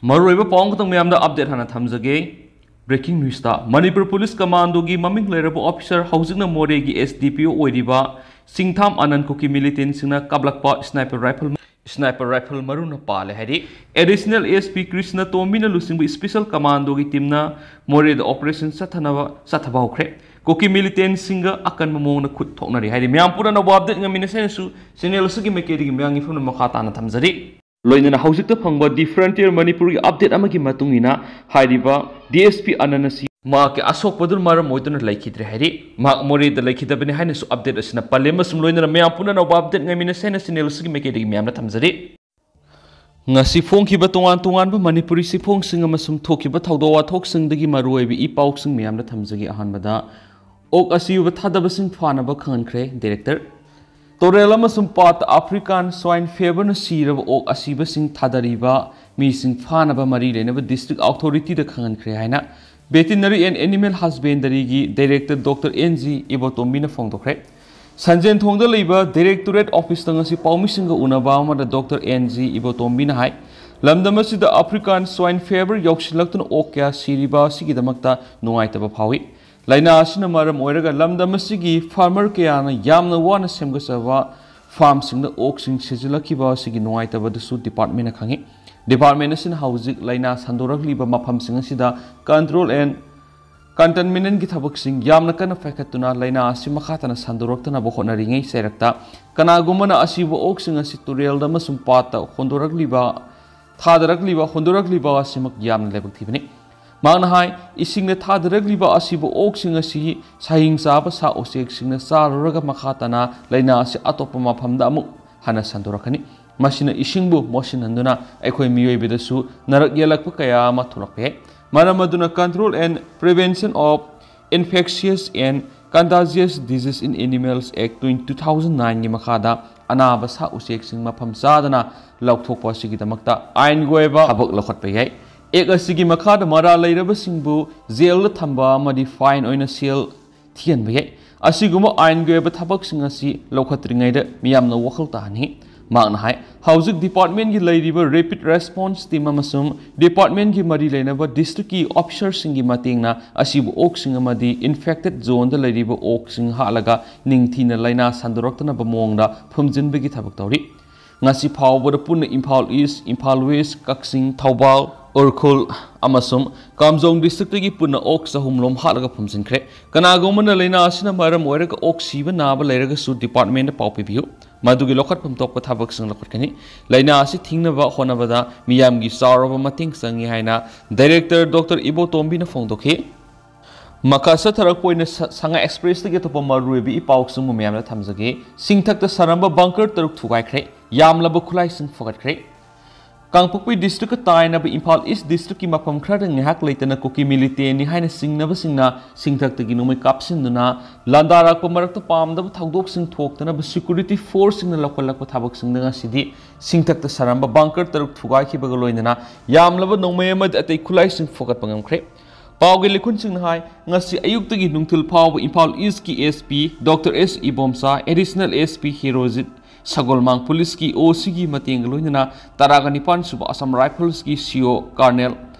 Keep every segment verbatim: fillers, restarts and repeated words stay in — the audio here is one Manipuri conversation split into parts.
ꯃꯔꯨꯑꯣꯏꯕ ꯄꯥꯎ ꯑꯃꯈꯛꯇꯪ ꯃꯌꯥꯝꯗ ꯑꯞꯗꯦꯠ ꯍꯥꯟꯅ ꯊꯝꯖꯒꯦ꯫ ꯕ꯭ꯔꯦꯀꯤꯡ ꯅ꯭ꯌꯨꯁꯇ ꯃꯅꯤꯄꯨꯔ ꯄꯨꯂꯤꯁ ꯀꯃꯥꯟꯗꯣꯒꯤ ꯃꯃꯤꯡ ꯂꯩꯔꯕ ꯑꯣꯐꯤꯁꯥꯔ, ꯍꯧꯖꯤꯛꯅ ꯃꯣꯔꯦꯒꯤ ꯑꯦꯁ ꯗꯤ ꯄꯤ ꯑꯣ ꯑꯣꯏꯔꯤꯕ ꯆꯤꯡꯊꯥꯝ ꯑꯅꯟ, ꯀꯨꯀꯤ ꯃꯤꯂꯤꯇꯦꯟꯁꯤꯡꯅ ꯀꯥꯞꯂꯛꯄ ꯁ꯭ꯅꯥꯏꯄꯔ ꯔꯥꯏꯐꯜ ꯁ꯭ꯅꯥꯏꯄꯔ ꯔꯥꯏꯐꯜ ꯃꯔꯨꯅ ꯄꯥꯜꯂꯦ ꯍꯥꯏꯔꯤ꯫ ꯑꯦꯗꯤꯁꯅꯦꯜ ꯑꯦꯁ ꯄꯤ ꯀ꯭ꯔꯤꯁꯅ ꯇꯣꯝꯕꯤꯅ ꯂꯨꯆꯤꯡꯕ ꯁ꯭ꯄꯦꯁꯦꯜ ꯀꯃꯥꯟꯗꯣꯒꯤ ꯇꯤꯝꯅ ꯃꯣꯔꯦꯗ ꯑꯣꯄꯔꯦꯁꯟ ꯆꯠꯊꯅꯕ ꯆꯠꯊꯕ ꯍꯧꯈ꯭ꯔꯦ꯫ ꯀꯨꯀꯤ ꯃꯤꯂꯤꯇꯦꯟꯁꯤꯡꯒ ꯑꯀꯟꯕ ꯃꯑꯣꯡꯗ ꯈꯨꯠ ꯊꯣꯛꯅꯔꯤ ꯍꯥꯏꯔꯤ꯫ ꯃꯌꯥꯝ ꯄꯨꯝꯅ ꯑꯅꯧꯕ ꯑꯞꯗꯦꯠ ꯉꯥꯏꯃꯤꯟꯅꯁꯦ ꯍꯥꯏꯅꯁꯨ ꯆꯦꯅꯦꯜ ꯑꯁꯤꯒꯤ ꯃꯥꯏꯀꯩꯗꯒꯤ ꯃꯌꯥꯝꯒꯤ ꯃꯐꯝꯗ ꯃꯈꯥ ꯇꯥꯅ ꯊꯝꯖꯔꯤ꯫ ꯂꯣꯏꯅꯅ ꯍꯧꯖꯤꯛꯇ ꯐꯪꯕ ꯗꯤ ꯐ꯭ꯔꯟꯇꯤꯌꯔ ꯃꯅꯤꯄꯨꯔꯒꯤ ꯑꯞꯗꯦꯠ ꯑꯃꯒꯤ ꯃꯇꯨꯡ ꯏꯟꯅ, ꯍꯥꯏꯔꯤꯕ ꯗꯤ ꯑꯦꯁ ꯄꯤ ꯑꯅꯟ ꯑꯁꯤ ꯃꯍꯥꯛꯀꯤ ꯑꯁꯣꯛꯄꯗꯨꯅ ꯃꯔꯝ ꯑꯣꯏꯗꯨꯅ ꯂꯩꯈꯤꯗ꯭ꯔꯦ ꯍꯥꯏꯔꯤ꯫ ꯃꯍꯥꯛ ꯃꯣꯔꯦꯗ ꯂꯩꯈꯤꯗꯕꯅꯤ ꯍꯥꯏꯅꯁꯨ ꯑꯞꯗꯦꯠ ꯑꯁꯤꯅ ꯄꯜꯂꯦ꯫ ꯑꯃꯁꯨꯡ ꯂꯣꯏꯅꯅ ꯃꯌꯥꯝ ꯄꯨꯝꯅ ꯑꯅꯧꯕ ꯑꯞꯗꯦꯠ ꯉꯥꯏꯃꯤꯟꯅꯁꯦ ꯍꯥꯏꯅ ꯆꯦꯅꯦꯜ ꯑꯁꯤꯒꯤ ꯃꯥꯏꯀꯩꯗꯒꯤ ꯃꯌꯥꯝꯅ ꯊꯝꯖꯔꯤ꯫ ꯉꯁꯤ ꯐꯣꯡꯈꯤꯕ ꯇꯣꯉꯥꯟ ꯇꯣꯉꯥꯟꯕ ꯃꯅꯤꯄꯨꯔꯤ ꯆꯦꯐꯣꯡꯁꯤꯡ ꯑꯃꯁꯨꯡ ꯊꯣꯛꯈꯤꯕ ꯊꯧꯗꯣꯛ ꯋꯥꯊꯣꯛꯁꯤꯡꯗꯒꯤ ꯃꯔꯨꯑꯣꯏꯕ ꯏ ꯄꯥꯎꯁꯤꯡ ꯃꯌꯥꯝꯅ ꯊꯝꯖꯒꯦ꯫ ꯑꯍꯥꯟꯕꯗ, ꯑꯣꯛ ꯑꯁꯤꯕ ꯊꯥꯗꯕꯁꯤꯡ ꯐꯥꯅꯕ ꯈꯪꯍꯟꯈ꯭ꯔꯦ ꯗꯥꯏꯔꯦꯛꯇꯔ꯫ ꯇꯨꯔꯦꯜ ꯑꯃꯁꯨꯡ ꯄꯥꯠꯇ ꯑꯐ꯭ꯔꯤꯀꯥꯟ ꯁ꯭ꯋꯥꯏꯟ ꯐꯤꯚꯔꯅ ꯁꯤꯔꯕ ꯑꯣꯛ ꯑꯁꯤꯕꯁꯤꯡ ꯊꯥꯗꯔꯤꯕ ꯃꯤꯁꯤꯡ ꯐꯥꯅꯕ ꯃꯔꯤ ꯂꯩꯅꯕ ꯗꯤꯁꯇ꯭ꯔꯤꯛ ꯑꯣꯊꯣꯔꯤꯇꯤꯗ ꯈꯪꯍꯟꯈ꯭ꯔꯦ ꯍꯥꯏꯅ ꯚꯦꯇꯤꯅꯔꯤ ꯑꯦꯟ ꯑꯦꯅꯤꯃꯦꯜ ꯍꯁꯕꯦꯟꯗꯔꯤꯒꯤ ꯗꯥꯏꯔꯦꯛꯇꯔ ꯗꯣꯛꯇꯔ ꯑꯦꯟ ꯖꯤ ꯏꯕꯣꯇꯣꯝꯕꯤꯅ ꯐꯣꯡꯗꯣꯛꯈ꯭ꯔꯦ꯫ ꯁꯟꯖꯦꯟꯊꯣꯡꯗ ꯂꯩꯕ ꯗꯥꯏꯔꯦꯛꯇꯣꯔꯦꯠ ꯑꯣꯐꯤꯁꯇ ꯉꯁꯤ ꯄꯥꯎꯃꯤꯁꯤꯡꯒ ꯎꯅꯕ ꯑꯃꯗ ꯗꯣꯛꯇꯔ ꯑꯦꯟ ꯖꯤ ꯏꯕꯣꯇꯣꯝꯕꯤꯅ ꯍꯥꯏ, ꯂꯝꯗꯝ ꯑꯁꯤꯗ ꯑꯐ꯭ꯔꯤꯀꯥꯟ ꯁ꯭ꯋꯥꯏꯟ ꯐꯤꯚꯔ ꯌꯧꯁꯤꯜꯂꯛꯇꯨꯅ ꯑꯣꯛ ꯀꯌꯥ ꯁꯤꯔꯤꯕ ꯑꯁꯤꯒꯤꯗꯃꯛꯇ ꯅꯨꯡꯉꯥꯏꯇꯕ ꯐꯥꯎꯏ꯫ ꯂꯥꯏꯅꯥ ꯑꯁꯤꯅ ꯃꯔꯝ ꯑꯣꯏꯔꯒ ꯂꯝꯗꯝ ꯑꯁꯤꯒꯤ ꯐꯥꯔꯃꯔ ꯀꯌꯥꯅ ꯌꯥꯝꯅ ꯋꯥꯅ ꯁꯦꯝꯒꯠꯆꯕ ꯐꯥꯔꯝꯁꯤꯡꯗ ꯑꯣꯛꯁꯤꯡ ꯁꯤꯖꯤꯜꯂꯛꯈꯤꯕ ꯑꯁꯤꯒꯤ ꯅꯨꯡꯉꯥꯏꯇꯕ ꯑꯗꯨꯁꯨ ꯗꯤꯄꯥꯔꯠꯃꯦꯟꯅ ꯈꯪꯏ꯫ ꯗꯤꯄꯥꯔꯠꯃꯦꯟ ꯑꯁꯤꯅ ꯍꯧꯖꯤꯛ ꯂꯥꯏꯅꯥ ꯁꯟꯗꯣꯔꯛꯂꯤꯕ ꯃꯐꯝꯁꯤꯡ ꯑꯁꯤꯗ ꯀꯟꯇ꯭ꯔꯣꯜ ꯑꯦꯟ ꯀꯟꯇꯦꯟꯃꯦꯟꯒꯤ ꯊꯕꯛꯁꯤꯡ ꯌꯥꯝꯅ ꯀꯟꯅ ꯄꯥꯏꯈꯠꯇꯨꯅ ꯂꯥꯏꯅꯥ ꯑꯁꯤ ꯃꯈꯥ ꯇꯥꯅ ꯁꯟꯗꯣꯔꯛꯇꯅꯕ ꯍꯣꯠꯅꯔꯤꯉꯩ ꯆꯩꯔꯛꯇ ꯀꯅꯥꯒꯨꯝꯕꯅ ꯑꯁꯤꯕ ꯑꯣꯛꯁꯤꯡ ꯑꯁꯤ ꯇꯨꯔꯦꯜꯗ ꯑꯃꯁꯨꯡ ꯄꯥꯠꯇ ꯍꯣꯟꯗꯣꯔꯛꯂꯤꯕ, ꯊꯥꯗꯔꯛꯂꯤꯕ, ꯍꯣꯟꯗꯣꯔꯛꯂꯤꯕ ꯑꯁꯤꯃꯛ ꯌꯥꯝꯅ ꯂꯥꯏꯕꯛ ꯊꯤꯕꯅꯤ꯫ ꯃꯍꯥꯛꯅ ꯍꯥꯏ, ꯏꯁꯤꯡꯗ ꯊꯥꯗꯔꯛꯂꯤꯕ ꯑꯁꯤꯕ ꯑꯣꯛꯁꯤꯡ ꯑꯁꯤ ꯁꯥꯍꯤꯡ ꯆꯥꯕ ꯁꯥ ꯎꯆꯦꯛꯁꯤꯡꯅ ꯆꯥꯔꯨꯔꯒ ꯃꯈꯥ ꯇꯥꯅ ꯂꯥꯏꯅꯥ ꯑꯁꯤ ꯑꯇꯣꯞꯄ ꯃꯐꯝꯗ ꯑꯃꯨꯛ ꯍꯟꯅ ꯁꯟꯗꯣꯔꯛꯀꯅꯤ꯫ ꯃꯁꯤꯅ ꯏꯁꯤꯡꯕꯨ ꯃꯣꯠꯁꯤꯟꯍꯟꯗꯨꯅ ꯑꯩꯈꯣꯏ ꯃꯤꯑꯣꯏꯕꯗꯁꯨ ꯅꯥꯔꯛ ꯌꯦꯛꯂꯛꯄ ꯀꯌꯥ ꯑꯃ ꯊꯣꯛꯂꯛꯄ ꯌꯥꯏ꯫ ꯃꯔꯝ ꯑꯗꯨꯅ Control and Prevention of Infectious and Contagious Disease in Animals Act two thousand ꯅꯥꯏꯟꯒꯤ ꯃꯈꯥꯗ ꯑꯅꯥꯕ ꯁꯥ ꯎꯆꯦꯛꯁꯤꯡ ꯃꯐꯝ ꯆꯥꯗꯅ ꯂꯧꯊꯣꯛꯄ ꯑꯁꯤꯒꯤꯗꯃꯛꯇ ꯑꯥꯏꯟꯒꯤ ꯑꯣꯏꯕ ꯊꯕꯛ ꯂꯧꯈꯠꯄ ꯌꯥꯏ꯫ ꯑꯦꯛ ꯑꯁꯤꯒꯤ ꯃꯈꯥꯗ ꯃꯔꯥꯜ ꯂꯩꯔꯕꯁꯤꯡꯕꯨ ꯖꯦꯜꯗ ꯊꯝꯕ ꯑꯃꯗꯤ ꯐꯥꯏꯟ ꯑꯣꯏꯅ ꯁꯦꯜ ꯊꯤꯍꯟꯕ ꯌꯥꯏ꯫ ꯑꯁꯤꯒꯨꯝꯕ ꯑꯥꯏꯟꯒꯤ ꯑꯣꯏꯕ ꯊꯕꯛꯁꯤꯡ ꯑꯁꯤ ꯂꯧꯈꯠꯇ꯭ꯔꯤꯉꯩꯗ ꯃꯤꯌꯥꯝꯅ ꯋꯥꯈꯜ ꯇꯥꯍꯟꯅꯤꯡꯏ꯫ ꯃꯍꯥꯛꯅ ꯍꯥꯏ, ꯍꯧꯖꯤꯛ ꯗꯤꯄꯥꯔꯠꯃꯦꯟꯒꯤ ꯂꯩꯔꯤꯕ ꯔꯦꯄꯤꯗ ꯔꯦꯁꯄꯣꯟꯁ ꯇꯤꯝ ꯑꯃꯁꯨꯡ ꯗꯤꯄꯥꯔꯠꯃꯦꯟꯒꯤ ꯃꯔꯤ ꯂꯩꯅꯕ ꯗꯤꯁꯇ꯭ꯔꯤꯛꯀꯤ ꯑꯣꯐꯤꯁꯔꯁꯤꯡꯒꯤ ꯃꯇꯦꯡꯅ ꯑꯁꯤꯕꯨ ꯑꯣꯛꯁꯤꯡ ꯑꯃꯗꯤ ꯏꯟꯐꯦꯛꯇꯦꯗ ꯖꯣꯟꯗ ꯂꯩꯔꯤꯕ ꯑꯣꯛꯁꯤꯡ ꯍꯥꯠꯂꯒ ꯅꯤꯡꯊꯤꯅ ꯂꯥꯏꯅꯥ ꯁꯟꯗꯣꯔꯛꯇꯅꯕ ꯃꯑꯣꯡꯗ ꯐꯨꯝꯖꯤꯟꯕꯒꯤ ꯊꯕꯛ ꯇꯧꯔꯤ꯫ ꯉꯁꯤ ꯐꯥꯎꯕꯗ ꯄꯨꯟꯅ ꯏꯝꯐꯥꯜ ꯏꯁ, ꯏꯝꯐꯥꯜ ꯋꯦꯁ, ꯀꯛꯆꯤꯡ, ꯊꯧꯕꯥꯜ, ꯎꯈ꯭ꯔꯨꯜ ꯑꯃꯁꯨꯡ ꯀꯥꯝꯖꯣꯡ ꯗꯤꯁꯇ꯭ꯔꯤꯛꯇꯒꯤ ꯄꯨꯟꯅ ꯑꯣꯛ ꯆꯍꯨꯝ ꯂꯣꯝ ꯍꯥꯠꯂꯒ ꯐꯨꯝꯖꯤꯟꯈ꯭ꯔꯦ꯫ ꯀꯅꯥꯒꯨꯝꯕꯅ ꯂꯥꯏꯅꯥ ꯑꯁꯤꯅ ꯃꯔꯝ ꯑꯣꯏꯔꯒ ꯑꯣꯛ ꯁꯤꯕ ꯅꯥꯕ ꯂꯩꯔꯒꯁꯨ ꯗꯤꯄꯥꯔꯠꯃꯦꯟꯗ ꯄꯥꯎ ꯄꯤꯕꯤꯌꯨ꯫ ꯃꯗꯨꯒꯤ ꯂꯧꯈꯠꯐꯝ ꯊꯣꯛꯄ ꯊꯕꯛꯁꯤꯡ ꯂꯧꯈꯠꯀꯅꯤ꯫ ꯂꯥꯏꯅꯥ ꯑꯁꯤ ꯊꯤꯡꯅꯕ ꯍꯣꯠꯅꯕꯗ ꯃꯤꯌꯥꯝꯒꯤ ꯆꯥꯎꯔꯕ ꯃꯇꯦꯡ ꯆꯪꯏ ꯍꯥꯏꯅ ꯗꯥꯏꯔꯦꯛꯇꯔ ꯗꯣꯛꯇꯔ ꯏꯕꯣꯇꯣꯝꯕꯤꯅ ꯐꯣꯡꯗꯣꯛꯈꯤ꯫ ꯃꯈꯥ ꯆꯠꯊꯔꯛꯄ ꯑꯣꯏꯅ ꯁ-, ꯁꯉꯥꯏ ꯑꯦꯛꯁꯄ꯭ꯔꯦꯁꯇꯒꯤ ꯑꯇꯣꯞꯄ ꯃꯔꯨꯑꯣꯏꯕ ꯏ ꯄꯥꯎꯁꯤꯡꯕꯨ ꯃꯌꯥꯝꯗ ꯊꯝꯖꯒꯦ꯫ ꯁꯤꯡꯊꯛꯇ ꯁꯥꯔꯝꯕ ꯕꯪꯀꯔ ꯇꯔꯨꯛ ꯊꯨꯒꯥꯏꯈ꯭ꯔꯦ꯫ ꯌꯥꯝꯂꯕ ꯈꯨꯠꯂꯥꯏꯁꯤꯡ ꯐꯒꯠꯈ꯭ꯔꯦ꯫ ꯀꯥꯡꯄꯣꯛꯄꯤ ꯗꯤꯁꯇ꯭ꯔꯤꯛꯀ ꯇꯥꯏꯅꯕ ꯏꯝꯐꯥꯜ ꯏꯁ ꯗꯤꯁꯇ꯭ꯔꯤꯛꯀꯤ ꯃꯐꯝ ꯈꯔꯗ ꯉꯥꯏꯍꯥꯛ ꯂꯩꯇꯅ ꯀꯨꯀꯤ ꯃꯤꯂꯤꯇꯦꯟꯅꯤ ꯍꯥꯏꯅ ꯆꯤꯡꯅꯕꯁꯤꯡꯅ ꯁꯤꯡꯊꯛꯇꯒꯤ ꯅꯣꯡꯃꯩ ꯀꯥꯞꯁꯤꯟꯗꯨꯅ ꯂꯥꯟꯗꯥꯔꯛꯄ ꯃꯔꯛꯇ ꯄꯥꯝꯗꯕ ꯊꯧꯗꯣꯛꯁꯤꯡ ꯊꯣꯛꯇꯅꯕ ꯁꯦꯀ꯭ꯌꯨꯔꯤꯇꯤ ꯐꯣꯔꯁꯁꯤꯡꯅ ꯂꯧꯈꯠꯂꯛꯄ ꯊꯕꯛꯁꯤꯡꯗ ꯉꯁꯤꯗꯤ ꯁꯤꯡꯊꯛꯇ ꯁꯥꯔꯝꯕ ꯕꯪꯀꯔ ꯇꯔꯨꯛ ꯊꯨꯒꯥꯏꯈꯤꯕꯒ ꯂꯣꯏꯅꯅ ꯌꯥꯝꯂꯕ ꯅꯣꯡꯃꯩ ꯑꯃꯗꯤ ꯑꯇꯩ ꯈꯨꯠꯂꯥꯏꯁꯤꯡ ꯐꯒꯠꯄ ꯉꯝꯈ꯭ꯔꯦ꯫ ꯄꯥꯎꯒꯤ ꯂꯤꯈꯨꯟꯁꯤꯡꯅ ꯍꯥꯏ, ꯉꯁꯤ ꯑꯌꯨꯛꯇꯒꯤ ꯅꯨꯡꯊꯤꯜ ꯐꯥꯎꯕ ꯏꯝꯐꯥꯜ ꯏꯁꯀꯤ ꯑꯦꯁ ꯄꯤ ꯗꯣꯛꯇꯔ ꯑꯦꯁ Ibomcha, additional S P Herojit, ꯁꯒꯣꯜꯃꯥꯡ ꯄꯨꯂꯤꯁꯀꯤ ꯑꯣ ꯁꯤꯒꯤ ꯃꯇꯦꯡꯒ ꯂꯣꯏꯅꯅ ꯇꯔꯥꯒ ꯅꯤꯄꯥꯟ ꯁꯨꯕ ꯑꯁꯥꯝ ꯔꯥꯏꯐꯜꯁꯀꯤ ꯁꯤ ꯑꯣ ꯀꯔꯅꯦꯜ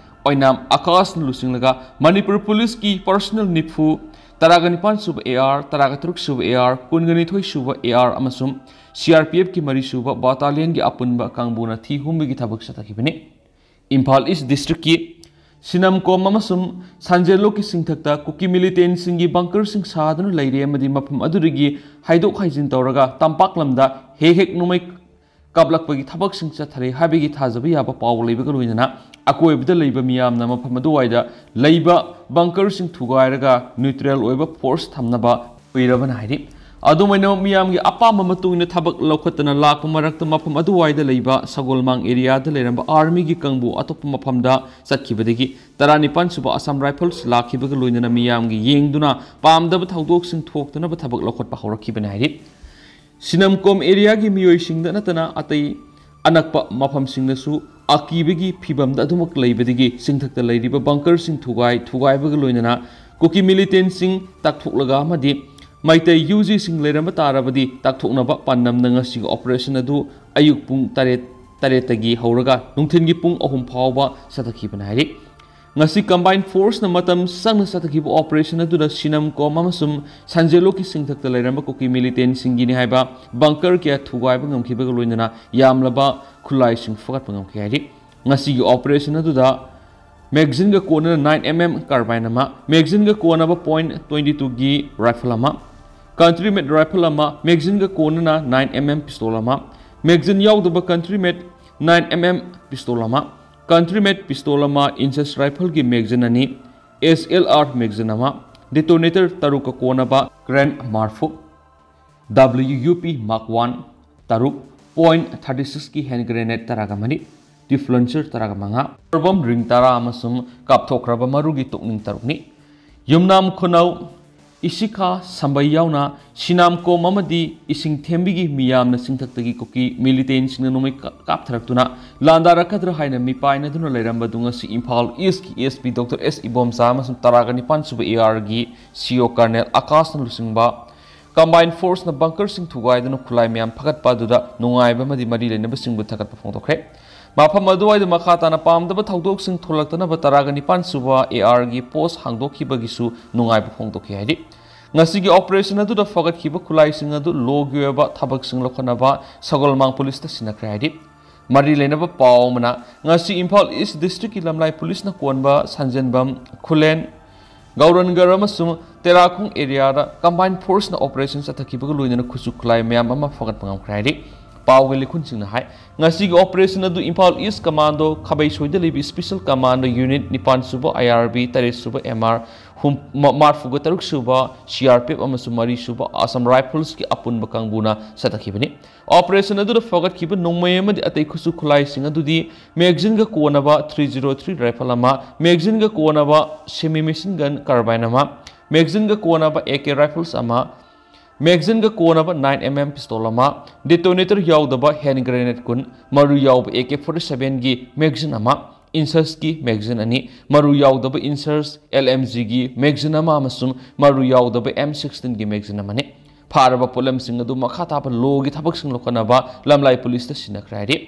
ꯑꯣꯏꯅꯥꯝ ꯑꯀꯥꯁꯅ ꯂꯨꯆꯤꯡꯂꯒ ꯃꯅꯤꯄꯨꯔ ꯄꯨꯂꯤꯁꯀꯤ ꯄꯔꯁꯅꯦꯜ ꯅꯤꯐꯨ, ꯇꯔꯥꯒ ꯅꯤꯄꯥꯟ ꯁꯨꯕ ꯑꯦ ꯑꯥꯔ, ꯇꯔꯥꯒ ꯇꯔꯨꯛ ꯁꯨꯕ ꯑꯦ ꯑꯥꯔ, ꯀꯨꯟꯒ ꯅꯤꯊꯣꯏ ꯁꯨꯕ ꯑꯦ ꯑꯥꯔ ꯑꯃꯁꯨꯡ ꯁꯤ ꯑꯥꯔ ꯄꯤ ꯑꯦꯐꯀꯤ ꯃꯔꯤ ꯁꯨꯕ ꯕꯇꯥꯂꯤꯌꯟꯒꯤ ꯑꯄꯨꯟꯕ ꯀꯥꯡꯕꯨꯅ ꯊꯤ ꯍꯨꯝꯕꯒꯤ ꯊꯕꯛ ꯆꯠꯊꯈꯤꯕꯅꯤ꯫ ꯏꯝꯐꯥꯜ ꯏꯁ ꯗꯤꯁꯇ꯭ꯔꯤꯛꯀꯤ ꯁꯤꯅꯝꯀꯣꯝ ꯑꯃꯁꯨꯡ ꯁꯟꯖꯦꯜꯂꯣꯛꯀꯤ ꯁꯤꯡꯊꯛꯇ ꯀꯨꯀꯤ ꯃꯤꯂꯤꯇꯦꯟꯁꯤꯡꯒꯤ ꯕꯪꯀꯔꯁꯤꯡ ꯁꯥꯗꯨꯅ ꯂꯩꯔꯦ ꯑꯃꯗꯤ ꯃꯐꯝ ꯑꯗꯨꯗꯒꯤ ꯍꯥꯏꯗꯣꯛ ꯍꯥꯏꯖꯤꯟ ꯇꯧꯔꯒ ꯇꯝꯄꯥꯛ ꯂꯝꯗ ꯍꯦꯛ ꯍꯦꯛ ꯅꯣꯡꯃꯩ ꯀꯥꯞꯂꯛꯄꯒꯤ ꯊꯕꯛꯁꯤꯡ ꯆꯠꯊꯔꯤ ꯍꯥꯏꯕꯒꯤ ꯊꯥꯖꯕ ꯌꯥꯕ ꯄꯥꯎ ꯂꯩꯕꯒ ꯂꯣꯏꯅꯅ ꯑꯀꯣꯏꯕꯗ ꯂꯩꯕ ꯃꯤꯌꯥꯝꯅ ꯃꯐꯝ ꯑꯗꯨꯋꯥꯏꯗ ꯂꯩꯕ ꯕꯪꯀꯔꯁꯤꯡ ꯊꯨꯒꯥꯏꯔꯒ ꯅ꯭ꯌꯨꯇ꯭ꯔꯦꯜ ꯑꯣꯏꯕ ꯐꯣꯔꯁ ꯊꯝꯅꯕ ꯀꯨꯏꯔꯕꯅ ꯍꯥꯏꯔꯤ꯫ ꯑꯗꯨꯝ ꯑꯣꯏꯅꯃꯛ ꯃꯤꯌꯥꯝꯒꯤ ꯑꯄꯥꯝꯕ ꯃꯇꯨꯡ ꯏꯟꯅ ꯊꯕꯛ ꯂꯧꯈꯠꯇꯅ ꯂꯥꯛꯄ ꯃꯔꯛꯇ ꯃꯐꯝ ꯑꯗꯨꯋꯥꯏꯗ ꯂꯩꯕ ꯁꯒꯣꯜꯃꯥꯡ ꯑꯦꯔꯤꯌꯥꯗ ꯂꯩꯔꯝꯕ ꯑꯥꯔꯃꯤꯒꯤ ꯀꯥꯡꯕꯨ ꯑꯇꯣꯞꯄ ꯃꯐꯝꯗ ꯆꯠꯈꯤꯕꯗꯒꯤ ꯇꯔꯥꯅꯤꯄꯥꯟ ꯁꯨꯕ ꯑꯁꯥꯝ ꯔꯥꯏꯐꯜꯁ ꯂꯥꯛꯈꯤꯕꯒ ꯂꯣꯏꯅꯅ ꯃꯤꯌꯥꯝꯒꯤ ꯌꯦꯡꯗꯨꯅ ꯄꯥꯝꯗꯕ ꯊꯧꯗꯣꯛꯁꯤꯡ ꯊꯣꯛꯇꯅꯕ ꯊꯕꯛ ꯂꯧꯈꯠꯄ ꯍꯧꯔꯛꯈꯤꯕꯅꯤ ꯍꯥꯏꯔꯤ꯫ ꯁꯤꯅꯝꯀꯣꯝ ꯑꯦꯔꯤꯌꯥꯒꯤ ꯃꯤꯑꯣꯏꯁꯤꯡꯗ ꯅꯠꯇꯅ ꯑꯇꯩ ꯑꯅꯛꯄ ꯃꯐꯝꯁꯤꯡꯗꯁꯨ ꯑꯀꯤꯕꯒꯤ ꯐꯤꯚꯝꯗ ꯑꯗꯨꯃꯛ ꯂꯩꯕꯗꯒꯤ ꯆꯤꯡꯊꯛꯇ ꯂꯩꯔꯤꯕ ꯕꯪꯀꯔꯁꯤꯡ ꯊꯨꯒꯥꯏ, ꯊꯨꯒꯥꯏꯕꯒ ꯂꯣꯏꯅꯅ ꯀꯨꯀꯤ ꯃꯤꯂꯤꯇꯦꯟꯁꯤꯡ ꯇꯥꯛꯊꯣꯛꯂꯒ ꯑꯃꯗꯤ ꯃꯩꯇꯩ ꯌꯨ ꯖꯤꯁꯤꯡ ꯂꯩꯔꯝꯕ ꯇꯥꯔꯕꯗꯤ ꯇꯥꯛꯊꯣꯛꯅꯕ ꯄꯥꯟꯗꯝꯅ ꯉꯁꯤꯒꯤ ꯑꯣꯄꯔꯦꯁꯟ ꯑꯗꯨ ꯑꯌꯨꯛ ꯄꯨꯡ ꯇꯔꯦꯠ, ꯇꯔꯦꯠꯇꯒꯤ ꯍꯧꯔꯒ ꯅꯨꯡꯊꯤꯜꯒꯤ ꯄꯨꯡ ꯑꯍꯨꯝ ꯐꯥꯎꯕ ꯆꯠꯊꯈꯤꯕꯅꯤ ꯍꯥꯏꯔꯤ꯫ ꯉꯁꯤ combined force ꯅ ꯃꯇꯝ ꯆꯪꯅ ꯆꯠꯊꯈꯤꯕ operation ꯑꯗꯨꯗ ꯁꯤꯅꯝꯀꯣꯝ ꯑꯃꯁꯨꯡ ꯁꯟꯖꯦꯂꯣꯛꯀꯤ ꯆꯤꯡꯊꯛꯇ ꯂꯩꯔꯝꯕ ꯀꯨꯀꯤ militant ꯁꯤꯡꯒꯤꯅꯤ ꯍꯥꯏꯕ bunker ꯀꯌꯥ ꯊꯨꯒꯥꯏꯕ ꯉꯝꯈꯤꯕꯒ ꯂꯣꯏꯅꯅ ꯌꯥꯝꯂꯕ ꯈꯨꯠꯂꯥꯏꯁꯤꯡ ꯐꯒꯠꯄ ꯉꯝꯈꯤ ꯍꯥꯏꯔꯤ꯫ ꯉꯁꯤꯒꯤ operation ꯑꯗꯨꯗ magazine ꯒ ꯀꯣꯟꯅꯅ nine M M carbine ꯑꯃ, magazine ꯒ ꯀꯣꯟꯅꯕ point twenty two ꯒꯤ rifle ꯑꯃ, country made rifle ꯑꯃ, magazine ꯒ ꯀꯣꯟꯅꯅ nine M M pistol ꯑꯃ, magazine ꯌꯥꯎꯗꯕ country made nine M M pistol ꯑꯃ, country made pistol ꯑꯃ, inches rifle ꯒꯤ magazine ꯑꯅꯤ, S L R magazine ꯑꯃ, detonator ꯇꯔꯨꯛꯀ ꯀꯣꯟꯅꯕ Kremp ꯃꯔꯐꯨ, W U P Mark one ꯇꯔꯨꯛ, point thirty six ꯀꯤ hand grenade ꯇꯔꯥꯒ ꯃꯔꯤ, tube launcher ꯇꯔꯥꯒ ꯃꯉꯥ, bomb ring ꯇꯔꯥ ꯑꯃꯁꯨꯡ ꯀꯥꯞꯊꯣꯛꯈ꯭ꯔꯕ ꯃꯔꯨꯒꯤ ꯇꯣꯛꯅꯤꯡ ꯇꯔꯨꯛꯅꯤ꯫ ꯌꯨꯝꯅꯥꯝ ꯈꯨꯅꯧ, ꯏꯁꯤꯈꯥ, ꯁꯝꯕꯩ ꯌꯥꯎꯅ ꯁꯤꯅꯥꯝꯀꯣꯝ ꯑꯃꯗꯤ ꯏꯁꯤꯡ ꯊꯦꯝꯕꯤꯒꯤ ꯃꯤꯌꯥꯝꯅ ꯆꯤꯡꯊꯛꯇꯒꯤ ꯀꯨꯀꯤ militant ꯁꯤꯡꯅ ꯅꯣꯡꯃꯩ ꯀꯥ-, ꯀꯥꯞꯊꯔꯛꯇꯨꯅ ꯂꯥꯟꯗꯥꯔꯛꯀꯗ꯭ꯔꯥ ꯍꯥꯏꯅ ꯃꯤꯄꯥꯏꯅꯗꯨꯅ ꯂꯩꯔꯝꯕꯗꯨ ꯉꯁꯤ ꯏꯝꯐꯥꯜ East ꯀꯤ S P Doctor S Ibomcha ꯑꯃꯁꯨꯡ ꯇꯔꯥꯒ ꯅꯤꯄꯥꯟ ꯁꯨꯕ A R ꯒꯤ C O Colonel ꯑꯀꯥꯁꯅ ꯂꯨꯆꯤꯡꯕ combined force ꯅ bunker ꯁꯤꯡ ꯊꯨꯒꯥꯏꯗꯨꯅ ꯈꯨꯠꯂꯥꯏ ꯃꯌꯥꯝ ꯐꯒꯠꯄ ꯑꯗꯨꯗ ꯅꯨꯡꯉꯥꯏꯕ ꯑꯃꯗꯤ ꯃꯔꯤ ꯂꯩꯅꯕꯁꯤꯡꯕꯨ ꯊꯥꯒꯠꯄ ꯐꯣꯡꯗꯣꯛꯈ꯭ꯔꯦ꯫ ꯃꯐꯝ ꯑꯗꯨꯋꯥꯏꯗ ꯃꯈꯥ ꯇꯥꯅ ꯄꯥꯝꯗꯕ ꯊꯧꯗꯣꯛꯁꯤꯡ ꯊꯣꯛꯂꯛꯇꯅꯕ ꯇꯔꯥꯒ ꯅꯤꯄꯥꯟ ꯁꯨꯕ A R ꯒꯤ post ꯍꯥꯡꯗꯣꯛꯈꯤꯕꯒꯤꯁꯨ ꯅꯨꯡꯉꯥꯏꯕ ꯐꯣꯡꯗꯣꯛꯈꯤ ꯍꯥꯏꯔꯤ꯫ ꯉꯁꯤꯒꯤ operation ꯑꯗꯨꯗ ꯐꯒꯠꯈꯤꯕ ꯈꯨꯠꯂꯥꯏꯁꯤꯡ ꯑꯗꯨ law ꯒꯤ ꯑꯣꯏꯕ ꯊꯕꯛꯁꯤꯡ ꯂꯧꯈꯠꯅꯕ ꯁꯒꯣꯜꯃꯥꯡ police ꯇ ꯁꯤꯟꯅꯈ꯭ꯔꯦ ꯍꯥꯏꯔꯤ꯫ ꯃꯔꯤ ꯂꯩꯅꯕ ꯄꯥꯎ ꯑꯃꯅ, ꯉꯁꯤ ꯏꯝꯐꯥꯜ East District ꯀꯤ ꯂꯝꯂꯥꯏ police ꯅ ꯀꯣꯟꯕ ꯁꯟꯖꯦꯟꯕꯝ, ꯈꯨꯂꯦꯟ, ꯒꯧꯔꯟꯒꯔ ꯑꯃꯁꯨꯡ ꯇꯦꯔꯥꯈꯣꯡ area ꯗ combined force ꯅ operation ꯆꯠꯊꯈꯤꯕꯒ ꯂꯣꯏꯅꯅ ꯈꯨꯠꯁꯨ ꯈꯨꯠꯂꯥꯏ ꯃꯌꯥꯝ ꯑꯃ ꯐꯒꯠꯄ ꯉꯝꯈ꯭ꯔꯦ ꯍꯥꯏꯔꯤ꯫ ꯄꯥꯎꯒꯤ ꯂꯤꯈꯨꯟꯁꯤꯡꯅ ꯍꯥꯏ, ꯉꯁꯤꯒꯤ operation ꯑꯗꯨ ꯏꯝꯐꯥꯜ East Commando ꯈꯥꯕꯩꯁꯣꯏꯗ ꯂꯩꯕ Special Commando Unit ꯅꯤꯄꯥꯟ ꯁꯨꯕ I R B, ꯇꯔꯦꯠ ꯁꯨꯕ M R, ꯍꯨꯝ-, ꯃ-, ꯃꯔꯐꯨꯒ ꯇꯔꯨꯛ ꯁꯨꯕ C R P F ꯑꯃꯁꯨꯡ ꯃꯔꯤ ꯁꯨꯕ Assam Rifles ꯀꯤ ꯑꯄꯨꯟꯕ ꯀꯥꯡꯕꯨꯅ ꯆꯠꯊꯈꯤꯕꯅꯤ꯫ Operation ꯑꯗꯨꯗ ꯐꯒꯠꯈꯤꯕ ꯅꯣꯡꯃꯩ ꯑꯃꯗꯤ ꯑꯇꯩ ꯈꯨꯠꯁꯨ ꯈꯨꯠꯂꯥꯏꯁꯤꯡ ꯑꯗꯨꯗꯤ magazine ꯒ ꯀꯣꯟꯅꯕ three zero three rifle ꯑꯃ, magazine ꯒ ꯀꯣꯟꯅꯕ semi machine gun carbine ꯑꯃ, magazine ꯒ ꯀꯣꯟꯅꯕ A K rifles ꯑꯃ, magazine ꯒ ꯀꯣꯟꯅꯕ nine M M pistol ꯑꯃ, detonator ꯌꯥꯎꯗꯕ hand grenade ꯀꯨꯟ, ꯃꯔꯨ ꯌꯥꯎꯕ A K forty seven ꯒꯤ magazine ꯑꯃ, inches ꯀꯤ magazine ꯑꯅꯤ, ꯃꯔꯨ ꯌꯥꯎꯗꯕ inches L M G ꯒꯤ magazine ꯑꯃ ꯑꯃꯁꯨꯡ ꯃꯔꯨ ꯌꯥꯎꯗꯕ M sixteen ꯒꯤ magazine ꯑꯃꯅꯤ꯫ ꯐꯥꯔꯕ ꯄꯣꯠꯂꯝꯁꯤꯡ ꯑꯗꯨ ꯃꯈꯥ ꯇꯥꯕ ꯂꯣꯒꯤ ꯊꯕꯛꯁꯤꯡ ꯂꯧꯈꯠꯅꯕ ꯂꯝꯂꯥꯏ ꯄꯨꯂꯤꯁꯇ ꯁꯤꯟꯅꯈ꯭ꯔꯦ ꯍꯥꯏꯔꯤ꯫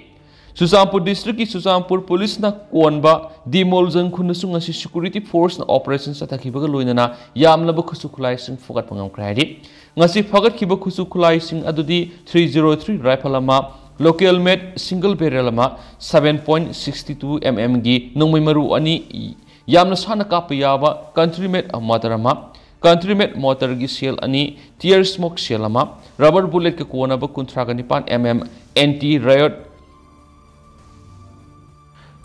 ꯆꯨꯔꯆꯥꯟꯄꯨꯔ ꯗꯤꯁꯇ꯭ꯔꯤꯛꯀꯤ ꯆꯨꯔꯆꯥꯟꯄꯨꯔ ꯄꯨꯂꯤꯁꯅ ꯀꯣꯟꯕ ꯗꯤꯃꯣꯜꯖꯪ ꯈꯨꯟꯗꯁꯨ ꯉꯁꯤ ꯁꯦꯀ꯭ꯌꯨꯔꯤꯇꯤ ꯐꯣꯔꯁꯅ ꯑꯣꯄꯔꯦꯁꯟ ꯆꯠꯊꯈꯤꯕꯒ ꯂꯣꯏꯅꯅ ꯌꯥꯝꯂꯕ ꯈꯨꯠꯁꯨ ꯈꯨꯠꯂꯥꯏꯁꯤꯡ ꯐꯥꯒꯠꯄ ꯉꯝꯈ꯭ꯔꯦ ꯍꯥꯏꯔꯤ꯫ ꯉꯁꯤ ꯐꯥꯒꯠꯈꯤꯕ ꯈꯨꯠꯁꯨ ꯈꯨꯠꯂꯥꯏꯁꯤꯡ ꯑꯗꯨꯗꯤ ꯊ꯭ꯔꯤ ꯖꯤꯔꯣ ꯊ꯭ꯔꯤ ꯔꯥꯏꯐꯜ ꯑꯃ, ꯂꯣꯀꯦꯜ ꯃꯦꯗ ꯁꯤꯡꯒꯜ ꯕꯦꯔꯦꯜ ꯑꯃ, seven point sixty two M ꯑꯦꯝꯒꯤ ꯅꯣꯡꯃꯩ ꯃꯔꯨ ꯑꯅꯤ, ꯌꯥꯝꯅ ꯁꯥꯟꯅ ꯀꯥꯞꯄ ꯌꯥꯕ ꯀꯟꯇ꯭ꯔꯤ ꯃꯦꯗ ꯃꯣꯇꯔ ꯑꯃ, ꯀꯟꯇ꯭ꯔꯤ ꯃꯦꯗ ꯃꯣꯇꯔꯒꯤ ꯁꯦꯜ ꯑꯅꯤ, ꯇꯤꯌꯔ ꯁ꯭ꯃꯣꯛ ꯁꯦꯜ ꯑꯃ, ꯔꯕꯔ ꯕꯨꯂꯦꯠꯀ ꯀꯣꯟꯅꯕ ꯀꯨꯟꯊ꯭ꯔꯥꯒ ꯅꯤꯄꯥꯟ ꯑꯦꯝ ꯑꯦꯝ ꯑꯦꯟꯇꯤ ꯔꯥꯏꯌꯣꯠ꯫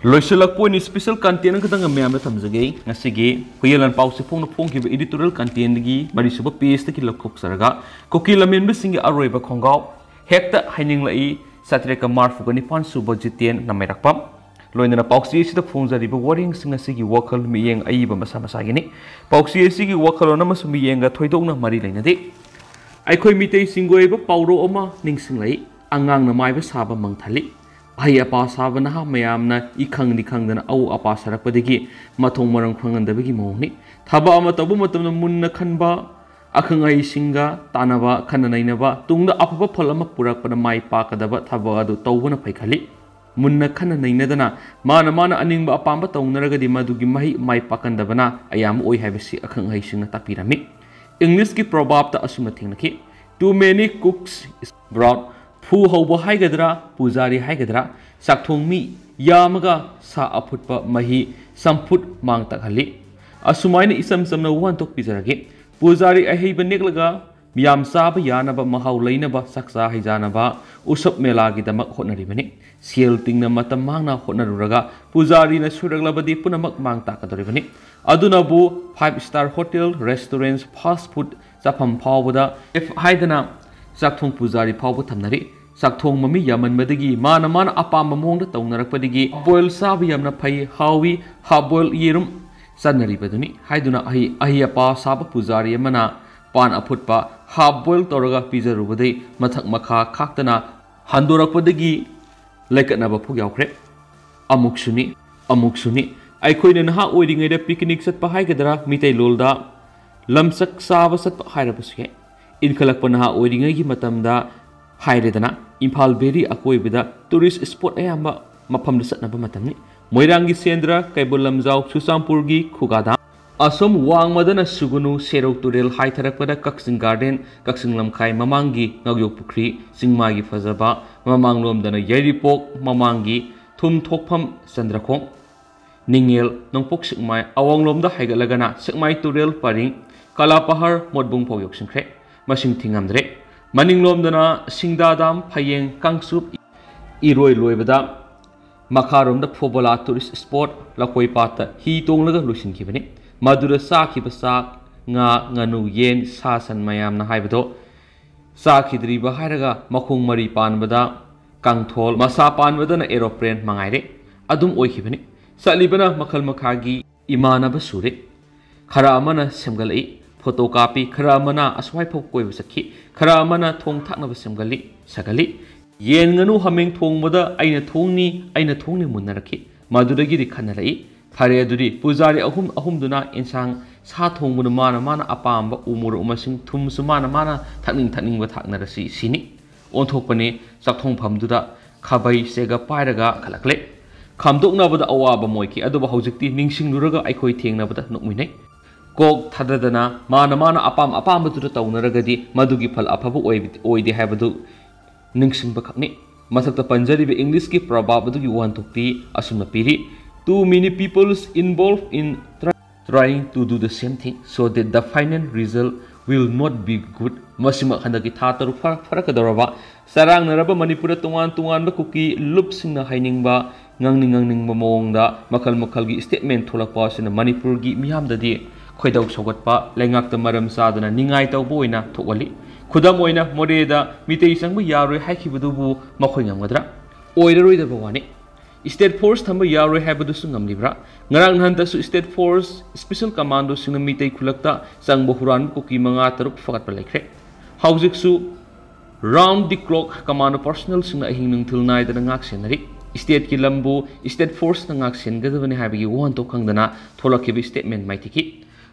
ꯂꯣꯏꯁꯤꯜꯂꯛꯄ ꯑꯣꯏꯅ ꯁ꯭ꯄꯦꯁꯦꯜ ꯀꯟꯇꯦꯟ ꯑꯃꯈꯛꯇꯪ ꯃꯌꯥꯝꯗ ꯊꯝꯖꯒꯦ꯫ ꯉꯁꯤꯒꯤ ꯍꯨꯏꯌꯦꯟ ꯂꯥꯟꯄꯥꯎ ꯆꯦꯐꯣꯡꯅ ꯐꯣꯡꯈꯤꯕ ꯏꯗꯤꯇꯣꯔꯤꯌꯦꯜ ꯀꯟꯇꯦꯟꯗꯒꯤ ꯃꯔꯤꯁꯨꯕ ꯄꯦꯖꯇꯒꯤ ꯂꯧꯊꯣꯛꯆꯔꯒ, ꯀꯨꯀꯤ ꯂꯝꯍꯦꯟꯕꯁꯤꯡꯒꯤ ꯑꯔꯣꯏꯕ ꯈꯣꯡꯒꯥꯎ ꯍꯦꯛꯇ ꯍꯥꯏꯅꯤꯡꯂꯛꯏ, ꯆꯥꯇ꯭ꯔꯦꯠꯀ ꯃꯔꯤꯐꯨꯒ ꯅꯤꯄꯥꯟ ꯁꯨꯕ ꯖꯤꯇꯦꯟ ꯅꯃꯩꯔꯛꯄ꯫ ꯂꯣꯏꯅꯅ ꯄꯥꯎꯆꯦ ꯑꯁꯤꯗ ꯐꯣꯡꯖꯔꯤꯕ ꯋꯥꯔꯦꯡꯁꯤꯡ ꯑꯁꯤꯒꯤ ꯋꯥꯈꯜ ꯃꯤꯠꯌꯦꯡ ꯑꯏꯕ ꯃꯁꯥ ꯃꯁꯥꯒꯤꯅꯤ꯫ ꯄꯥꯎꯆꯦ ꯑꯁꯤꯒꯤ ꯋꯥꯈꯜꯂꯣꯟ ꯑꯃꯁꯨꯡ ꯃꯤꯠꯌꯦꯡꯒ ꯊꯣꯏꯗꯣꯛꯅ ꯃꯔꯤ ꯂꯩꯅꯗꯦ꯫ ꯑꯩꯈꯣꯏ ꯃꯤꯇꯩꯁꯤꯡꯒꯤ ꯑꯣꯏꯕ ꯄꯥꯎꯔꯧ ꯑꯃ ꯅꯤꯡꯁꯤꯡꯂꯛꯏ, "ꯑꯉꯥꯡꯅ ꯃꯥꯏꯕ ꯁꯥꯕ ꯃꯪ ꯊꯜꯂꯤ"꯫ ꯑꯍꯩ ꯑꯄꯥ ꯁꯥꯕ ꯅꯍꯥ ꯃꯌꯥꯝꯅ ꯏꯈꯪꯗꯤ ꯈꯪꯗꯅ ꯑꯎ ꯑꯄꯥ ꯁꯥꯔꯛꯄꯗꯒꯤ ꯃꯊꯣꯡ ꯃꯔꯝ ꯈꯪꯍꯟꯗꯕꯒꯤ ꯃꯑꯣꯡꯅꯤ꯫ ꯊꯕꯛ ꯑꯃ ꯇꯧꯕ ꯃꯇꯝꯗ ꯃꯨꯟꯅ ꯈꯟꯕ, ꯑꯈꯪ ꯑꯍꯩꯁꯤꯡꯒ ꯇꯥꯟꯅꯕ, ꯈꯟꯅ ꯅꯩꯅꯕ, ꯇꯨꯡꯗ ꯑꯐꯕ ꯐꯜ ꯑꯃ ꯄꯨꯔꯛꯄꯗ ꯃꯥꯏ ꯄꯥꯛꯀꯗꯕ ꯊꯕꯛ ꯑꯗꯨ ꯇꯧꯕꯅ ꯐꯩ ꯈꯜꯂꯤ꯫ ꯃꯨꯟꯅ ꯈꯟꯅ ꯅꯩꯅꯗꯅ ꯃꯥꯅ ꯃꯥꯅ ꯑꯅꯤꯡꯕ ꯑꯄꯥꯝꯕ ꯇꯧꯅꯔꯒꯗꯤ ꯃꯗꯨꯒꯤ ꯃꯍꯩ ꯃꯥꯏ ꯄꯥꯛꯀꯟꯗꯕꯅ ꯑꯌꯥꯝꯕ ꯑꯣꯏ ꯍꯥꯏꯕꯁꯤ ꯑꯈꯪ ꯑꯍꯩꯁꯤꯡꯅ ꯇꯥꯛꯄꯤꯔꯝꯃꯤ꯫ ꯏꯪꯂꯤꯁꯀꯤ ꯄ꯭ꯔꯣꯕꯥꯞꯇ ꯑꯁꯨꯝꯅ ꯊꯦꯡꯅꯈꯤ, "Too many cooks spoil broth"꯫ ꯐꯨ ꯍꯧꯕ ꯍꯥꯏꯒꯗ꯭ꯔꯥ, ꯄꯨꯖꯥꯔꯤ ꯍꯥꯏꯒꯗ꯭ꯔꯥ, ꯆꯥꯛꯊꯣꯡ ꯃꯤ ꯌꯥꯝꯃꯒ ꯁꯥ ꯑꯐꯨꯠꯄ ꯃꯍꯤ ꯆꯝꯐꯨꯠ ꯃꯥꯡ ꯇꯥꯛꯍꯜꯂꯤ꯫ ꯑꯁꯨꯃꯥꯏꯅ ꯏꯆꯝ ꯆꯝꯅ ꯋꯥꯍꯟꯊꯣꯛ ꯄꯤꯖꯔꯒꯦ꯫ ꯄꯨꯖꯥꯔꯤ ꯑꯍꯩꯕ ꯅꯦꯛꯂꯒ ꯃꯤꯌꯥꯝ ꯆꯥꯕ ꯌꯥꯅꯕ, ꯃꯍꯥꯎ ꯂꯩꯅꯕ ꯆꯥꯛꯆꯥ ꯍꯩꯖꯥꯅꯕ ꯎꯁꯞ ꯃꯦꯂꯥꯒꯤꯗꯃꯛ ꯍꯣꯠꯅꯔꯤꯕꯅꯤ꯫ ꯁꯦꯜ ꯇꯤꯡꯅ ꯃꯇꯝ ꯃꯥꯡꯅ ꯍꯣꯠꯅꯔꯨꯔꯒ ꯄꯨꯖꯥꯔꯤꯅ ꯁꯣꯏꯔꯛꯂꯕꯗꯤ ꯄꯨꯝꯅꯃꯛ ꯃꯥꯡ ꯇꯥꯛꯀꯗꯧꯔꯤꯕꯅꯤ꯫ ꯑꯗꯨꯅꯕꯨ five star hotel, restaurant, fast food ꯆꯥꯐꯝ ꯐꯥꯎꯕꯗ chef ꯍꯥꯏꯗꯅ ꯆꯥꯛꯊꯣꯡ ꯄꯨꯖꯥꯔꯤ ꯐꯥꯎꯕ ꯊꯝꯅꯔꯤ꯫ ꯆꯥꯛꯊꯣꯡꯕ ꯃꯤ ꯌꯥꯝꯃꯟꯕꯗꯒꯤ ꯃꯥꯅ ꯃꯥꯅ ꯑꯄꯥꯝꯕ ꯃꯑꯣꯡꯗ ꯇꯧꯅꯔꯛꯄꯗꯒꯤ half boil ꯆꯥꯕ ꯌꯥꯝꯅ ꯐꯩ, ꯍꯥꯎꯏ, half boil ꯌꯦꯔꯨꯝ ꯆꯠꯅꯔꯤꯕꯗꯨꯅꯤ ꯍꯥꯏꯗꯨꯅ ꯑꯍꯩ ꯑꯍꯩ ꯑꯄꯥ ꯁꯥꯕ ꯄꯨꯖꯥꯔꯤ ꯑꯃꯅ ꯄꯥꯟ ꯑꯐꯨꯠꯄ half boil ꯇꯧꯔꯒ ꯄꯤꯖꯔꯨꯕꯗꯩ ꯃꯊꯛ ꯃꯈꯥ ꯈꯥꯛꯇꯅ ꯍꯟꯗꯣꯔꯛꯄꯗꯒꯤ ꯂꯩꯀꯠꯅꯕ ꯐꯥꯎ ꯌꯥꯎꯈ꯭ꯔꯦ꯫ ꯑꯃꯨꯛꯁꯨꯅꯤ, ꯑꯃꯨꯛꯁꯨꯅꯤ꯫ ꯑꯩꯈꯣꯏꯅ ꯅꯍꯥ ꯑꯣꯏꯔꯤꯉꯩꯗ picnic ꯆꯠꯄ ꯍꯥꯏꯒꯗ꯭ꯔꯥ, ꯃꯤꯇꯩꯂꯣꯜꯗ ꯂꯝꯆꯠ ꯆꯥꯕ ꯆꯠꯄ ꯍꯥꯏꯔꯕꯁꯨ ꯌꯥꯏ꯫ ꯏꯟꯈꯠꯂꯛꯄ ꯅꯍꯥ ꯑꯣꯏꯔꯤꯉꯩꯒꯤ ꯃꯇꯝꯗ ꯍꯥꯏꯔꯦꯗꯅ, ꯏꯝꯐꯥꯜ ꯚꯦꯂꯤ ꯑꯀꯣꯏꯕꯗ ꯇꯨꯔꯤꯁ ꯁ꯭ꯄꯣꯠ ꯑꯌꯥꯝꯕ ꯃꯐꯝꯗ ꯆꯠꯅꯕ ꯃꯇꯝꯅꯤ꯫ ꯃꯣꯏꯔꯥꯡꯒꯤ ꯁꯦꯟꯗ꯭ꯔ, ꯀꯩꯕꯨꯜ ꯂꯝꯖꯥꯎ, ꯆꯨꯔꯆꯥꯟꯄꯨꯔꯒꯤ ꯈꯨꯒꯥ ꯗꯥꯝ, ꯑꯁꯣꯝ ꯋꯥꯡꯃꯗꯅ ꯁꯨꯒꯨꯅꯨ, ꯁꯦꯔꯧ ꯇꯨꯔꯦꯜ ꯍꯥꯏꯊꯔꯛꯄꯗ ꯀꯛꯆꯤꯡ ꯒꯥꯔꯗꯦꯟ, ꯀꯛꯆꯤꯡ ꯂꯝꯈꯥꯏ ꯃꯃꯥꯡꯒꯤ ꯉꯥꯒꯤꯌꯣꯛ ꯄꯨꯈ꯭ꯔꯤ, ꯆꯤꯡꯃꯥꯏꯒꯤ ꯐꯖꯕ, ꯃꯃꯥꯡꯂꯣꯝꯗꯅ ꯌꯥꯏꯔꯤꯄꯣꯛ, ꯃꯃꯥꯡꯒꯤ ꯊꯨꯝ ꯊꯣꯛꯐꯝ ꯆꯟꯗ꯭ꯔꯈꯣꯡ, ꯅꯤꯡꯉꯦꯜ, ꯅꯣꯡꯄꯣꯛ ꯁꯦꯛꯃꯥꯏ, ꯑꯋꯥꯡꯂꯣꯝꯗ ꯍꯥꯏꯒꯠꯂꯒꯅ ꯁꯦꯛꯃꯥꯏ ꯇꯨꯔꯦꯜ ꯄꯔꯤꯡ, ꯀꯂꯥꯄꯍꯔ, ꯃꯣꯠꯕꯨꯡ ꯐꯥꯎ ꯌꯧꯁꯤꯟꯈ꯭ꯔꯦ꯫ ꯃꯁꯤꯡ ꯊꯤꯉꯝꯗ꯭ꯔꯦ꯫ ꯃꯅꯤꯡꯂꯣꯝꯗꯅ ꯁꯤꯡꯗꯥ ꯗꯥꯝ, ꯐꯌꯦꯡ, ꯀꯥꯡꯆꯨꯞ, ꯏꯔꯣꯏ ꯂꯣꯏꯕꯗ ꯃꯈꯥꯔꯣꯝꯗ ꯐꯣꯕꯣꯂꯥ ꯇꯨꯔꯤꯁ ꯁ꯭ꯄꯣꯠ, ꯂꯈꯣꯏ ꯄꯥꯠꯇ ꯍꯤ ꯇꯣꯡꯂꯒ ꯂꯣꯏꯁꯤꯟꯈꯤꯕꯅꯤ꯫ ꯃꯗꯨꯗ ꯆꯥꯈꯤꯕ ꯆꯥꯛ, ꯉꯥ, ꯉꯥꯅꯨ, ꯌꯦꯟ, ꯁꯥ ꯁꯟ ꯃꯌꯥꯝꯅ ꯍꯥꯏꯕꯗꯣ ꯆꯥꯈꯤꯗ꯭ꯔꯤꯕ ꯍꯥꯏꯔꯒ ꯃꯈꯣꯡ ꯃꯔꯤ ꯄꯥꯟꯕꯗ ꯀꯥꯡꯊꯣꯜ, ꯃꯁꯥ ꯄꯥꯟꯕꯗꯅ ꯑꯦꯔꯣꯄ꯭ꯂꯦꯟ ꯃꯉꯥꯏꯔꯦ꯫ ꯑꯗꯨꯝ ꯑꯣꯏꯈꯤꯕꯅꯤ꯫ ꯆꯠꯂꯤꯕꯅ ꯃꯈꯜ ꯃꯈꯥꯒꯤ ꯏꯃꯥꯟꯅꯕ ꯁꯨꯔꯦ꯫ ꯈꯔ ꯑꯃꯅ ꯁꯦꯝꯒꯠꯂꯛꯏ, ꯐꯣꯇꯣ ꯀꯥꯞꯄꯤ, ꯈꯔ ꯑꯃꯅ ꯑꯁ꯭ꯋꯥꯏ ꯐꯥꯎ ꯀꯣꯏꯕ ꯆꯠꯈꯤ, ꯈꯔ ꯑꯃꯅ ꯊꯣꯡ ꯊꯥꯛꯅꯕ ꯁꯦꯝꯒꯠꯂꯤ, ꯁꯥꯒꯠꯂꯤ꯫ ꯌꯦꯟ ꯉꯥꯅꯨ ꯍꯥꯃꯦꯡ ꯊꯣꯡꯕꯗ ꯑꯩꯅ ꯊꯣꯡꯅꯤ, ꯑꯩꯅ ꯊꯣꯡꯅꯤ ꯃꯨꯟꯅꯔꯛꯈꯤ꯫ ꯃꯗꯨꯗꯒꯤꯗꯤ ꯈꯟꯅꯔꯛꯏ꯫ ꯐꯔꯦ, ꯑꯗꯨꯗꯤ ꯄꯨꯖꯥꯔꯤ ꯑꯍꯨꯝ ꯑꯍꯨꯝꯗꯨꯅ ꯏꯟꯁꯥꯡ, ꯁꯥ ꯊꯣꯡꯕꯗꯨ ꯃꯥꯅ ꯃꯥꯅ ꯑꯄꯥꯝꯕ, ꯎ ꯃꯣꯔꯣꯛ ꯑꯃꯁꯨꯡ ꯊꯨꯝꯁꯨ ꯃꯥꯅ ꯃꯥꯅ ꯊꯛꯅꯤꯡ ꯊꯛꯅꯤꯡꯕ ꯊꯥꯛꯅꯔꯁꯤ ꯁꯤꯅꯤ꯫ ꯑꯣꯟꯊꯣꯛꯄꯅꯤ꯫ ꯆꯥꯛꯊꯣꯡꯐꯝꯗꯨꯗ ꯈꯥꯕꯩ ꯆꯦꯒꯞ ꯄꯥꯏꯔꯒ ꯀꯥꯈꯠꯂꯛꯂꯦ꯫ ꯈꯥꯝꯗꯣꯛꯅꯕꯗ ꯑꯋꯥꯕ ꯑꯃ ꯑꯣꯏꯈꯤ, ꯑꯗꯨꯕꯨ ꯍꯧꯖꯤꯛꯇꯤ ꯅꯤꯡꯁꯤꯡꯂꯨꯔꯒ ꯑꯩꯈꯣꯏ ꯊꯦꯡꯅꯕꯗ ꯅꯣꯛꯃꯤꯟꯅꯩ꯫ ꯀꯣꯛ ꯊꯥꯗꯗꯅ ꯃꯥꯅ ꯃꯥꯅ ꯑꯄꯥꯝ ꯑꯄꯥꯝꯕꯗꯨꯗ ꯇꯧꯅꯔꯒꯗꯤ ꯃꯗꯨꯒꯤ ꯐꯜ ꯑꯐꯕ ꯑꯣꯏ-, ꯑꯣꯏꯗꯦ ꯍꯥꯏꯕꯗꯨ ꯅꯤꯡꯁꯤꯡꯕ ꯈꯛꯅꯤ꯫ ꯃꯊꯛꯇ ꯄꯟꯖꯔꯤꯕ ꯏꯪꯂꯤꯁꯀꯤ ꯄ꯭ꯔꯣꯚꯥꯕ ꯑꯗꯨꯒꯤ ꯋꯥꯍꯟꯊꯣꯛꯇꯤ ꯑꯁꯨꯝꯅ ꯄꯤꯔꯤ: "Too many peoples involved in try-, trying to do the same thing, so that the final result will not be good." ꯃꯁꯤꯃꯛ ꯍꯟꯗꯛꯀꯤ ꯊꯥ ꯇꯔꯨꯛ ꯐꯥ-, ꯐꯥꯔꯛꯀꯗꯧꯔꯕ ꯆꯔꯥꯡꯅꯔꯕ ꯃꯅꯤꯄꯨꯔꯗ ꯇꯣꯉꯥꯟ ꯇꯣꯉꯥꯟꯕ ꯀꯨꯀꯤ ꯂꯨꯞꯁꯤꯡꯅ ꯍꯥꯏꯅꯤꯡꯕ, ꯉꯥꯡꯅꯤꯡ ꯉꯥꯡꯅꯤꯡꯕ ꯃꯑꯣꯡꯗ ꯃꯈꯜ ꯃꯈꯜꯒꯤ ꯁ꯭ꯇꯦꯠꯃꯦꯟ ꯊꯣꯛꯂꯛꯄ ꯑꯁꯤꯅ ꯃꯅꯤꯄꯨꯔꯒꯤ ꯃꯤꯌꯥꯝꯗꯗꯤ ꯈꯣꯏꯗꯧ ꯁꯧꯒꯠꯄ, ꯂꯩꯉꯥꯛꯇ ꯃꯔꯝ ꯆꯥꯗꯅ ꯅꯤꯡꯉꯥꯏ ꯇꯧꯕ ꯑꯣꯏꯅ ꯊꯣꯛꯍꯜꯂꯤ꯫ ꯈꯨꯗꯝ ꯑꯣꯏꯅ, ꯃꯣꯔꯦꯗ ꯃꯤꯇꯩ ꯆꯪꯕ ꯌꯥꯔꯣꯏ ꯍꯥꯏꯈꯤꯕꯗꯨꯕꯨ ꯃꯈꯣꯏ ꯉꯝꯒꯗ꯭ꯔꯥ? ꯑꯣꯏꯔꯔꯣꯏꯗꯕ ꯋꯥꯅꯤ꯫ ꯁ꯭ꯇꯦꯠ ꯐꯣꯔꯁ ꯊꯝꯕ ꯌꯥꯔꯣꯏ ꯍꯥꯏꯕꯗꯨꯁꯨ ꯉꯝꯂꯤꯕ꯭ꯔꯥ? ꯉꯔꯥꯡ ꯅꯍꯥꯟꯇꯁꯨ ꯁ꯭ꯇꯦꯠ ꯐꯣꯔꯁ ꯁ꯭ꯄꯦꯁꯦꯜ ꯀꯃꯥꯟꯗꯣꯁꯤꯡꯅ ꯃꯤꯇꯩ ꯈꯨꯜꯂꯛꯇ ꯆꯪꯕ ꯍꯨꯔꯥꯟꯕ ꯀꯨꯀꯤ ꯃꯉꯥ ꯇꯔꯨꯛ ꯐꯒꯠꯄ ꯂꯩꯈ꯭ꯔꯦ꯫ ꯍꯧꯖꯤꯛꯁꯨ round the clock ꯀꯃꯥꯟꯗꯣ ꯄꯔꯁꯣꯅꯦꯜꯁꯤꯡꯅ ꯑꯍꯤꯡ ꯅꯨꯡꯊꯤꯜ ꯅꯥꯏꯗꯅ ꯉꯥꯛ ꯁꯦꯟꯅꯔꯤ꯫ ꯁ꯭ꯇꯦꯠꯀꯤ ꯂꯝꯕꯨ ꯁ꯭ꯇꯦꯠ ꯐꯣꯔꯁꯅ ꯉꯥꯛ ꯁꯦꯟꯒꯗꯕꯅꯤ ꯍꯥꯏꯕꯒꯤ ꯋꯥꯍꯟꯊꯣꯛ ꯈꯪꯗꯅ ꯊꯣꯛꯂꯛꯈꯤꯕ ꯁ꯭ꯇꯦꯠꯃꯦꯟ ꯃꯥꯏꯊꯤꯈꯤ꯫